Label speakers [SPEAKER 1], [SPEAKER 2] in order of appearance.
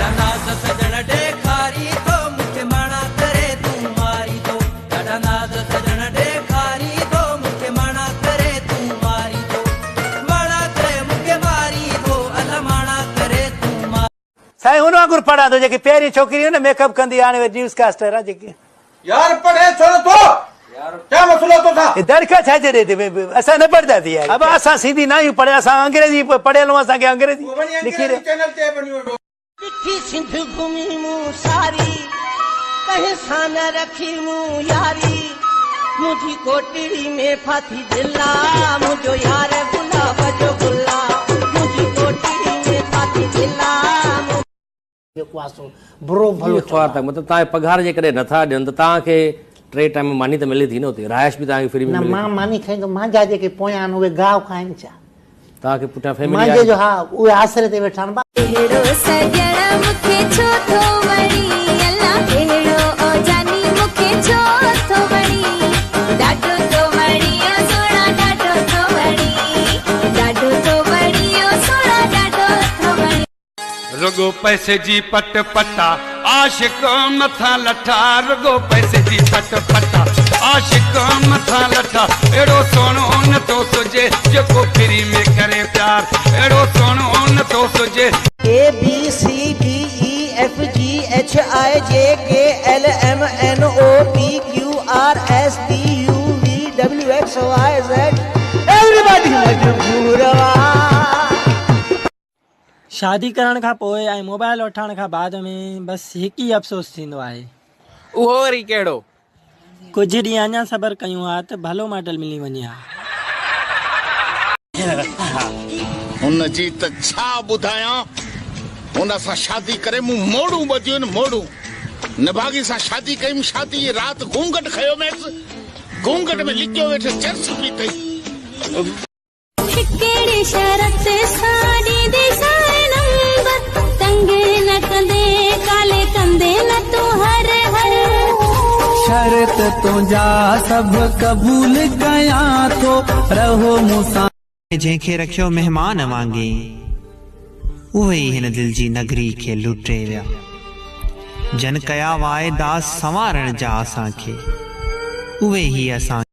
[SPEAKER 1] ڏاڍا ناز سڄڻ ڏيکاري ٿو، مونکي ماڻا ڪري تون ماري ٿو. ڏاڍا ناز سڄڻ ڏيکاري ٿو، مونکي ماڻا ڪري تون ماري ٿو. ماڻا ڪري مونکي ماري ٿو، الا ماڻا ڪري تون ماري.
[SPEAKER 2] سائين ان وانگر پڙهان ٿو جيڪي پهرين ڇوڪري هئي نه ميڪ اپ ڪندي هاڻي وري نيوز ڪاسٽر آ جيڪي.
[SPEAKER 3] يار پڙهين ڇو نه ٿو ڇا مسئلو توسان.
[SPEAKER 2] هي دڙڪا ڇا جي ڏي ٿي اسان نه پڙهنداسين يار ابا اسان سنڌي نه آهيون پڙهيل اسان انگريزي پڙهيل آهيون اسان کي انگريزي لکي ڏي.
[SPEAKER 4] ڏٺي سنڌ گهمي مون ساري، ڪنهن سان نه رکي مون ياري، منهنجي ڪوٽڙي ۾ ڦاٿي دل آ، منهنجو يار گلاب جو گل آ، منهنجي ڪوٽڙي ۾ ڦاٿي دل آ.
[SPEAKER 5] جيڪو آ سو برو ڀلو
[SPEAKER 6] اهي خوار
[SPEAKER 5] چوندا.
[SPEAKER 6] ٿا مطلب توهان کي پگهار جيڪڏهن نٿا ڏين ته توهان کي ٽي ٽائيم ماني ته ملي ٿي نه اتي رهائش به توهان کي فري ۾
[SPEAKER 5] نه
[SPEAKER 6] ملي
[SPEAKER 5] مان
[SPEAKER 6] ٿي.
[SPEAKER 5] ماني کائيندو مانجا جيڪي پويان آهن اهي گاهه کائن ڇا؟
[SPEAKER 6] توهان کي پٺيان فيملي
[SPEAKER 5] مانجي
[SPEAKER 6] آهي.
[SPEAKER 5] جو ها اهي آسري تي ويٺا آهن.
[SPEAKER 7] اهڙو سڄڻ مونکي ڇو ٿو وڻي الا اهڙو او جاني مونکي ڇو ٿو وڻي ڏاڍو ٿو وڻي او سهڻا ڏاڍو ٿو وڻي ڏاڍو ٿو وڻي او سهڻا ڏاڍو ٿو وڻي.
[SPEAKER 8] رڳو پئسي جي پٽ پٽا، عاشق مٿان لٺا، رڳو پئسي جي پٽ پٽا، عاشق مٿان لٺا، اهڙو سهڻو نه ٿو سجهي، جيڪو فري ۾ ڪري پيار، اهڙو سهڻو نه ٿو سجهي.
[SPEAKER 4] A B C D E F G H I J K L M N O P Q R S T U V W X Y Z everybody مجبور آ.
[SPEAKER 9] شادي ڪرڻ کان پوء ۽ موبائل وٺڻ کان بعد ۾ بس هڪ ئي افسوس ٿيندو آهي.
[SPEAKER 10] اهو وري ڪهڙو؟
[SPEAKER 9] ڪجهه ڏينهن اڃا صبر ڪيون ها ته ڀلو ماڊل ملي وڃي ها.
[SPEAKER 11] هن جي ته ڇا ٻڌايان، هن سان شادي ڪري مون موڙون ٻڌيون آهن، موڙون. نڀاڳي سان شادي ڪيم، شادي جي رات گهونگهٽ کنيومانس، گهونگهٽ ۾ لڪيو ويٺس چرس پيتئي.
[SPEAKER 7] هڪڙي شرط سان ڏينديسانء نمبر، تنگ نه ڪندين ڪالي ڪندين نه تون هر هر.
[SPEAKER 1] شرط تنهنجا سڀ قبول ڪيان ٿو، رهو مون سان.
[SPEAKER 12] جنهن کي رکيو مهمان وانگي، اهي ئي هن دل جي نگري کي لٽي ويا. جن ڪيا واعدا سنوارڻ جا اسان کي، اهي ئي اسان.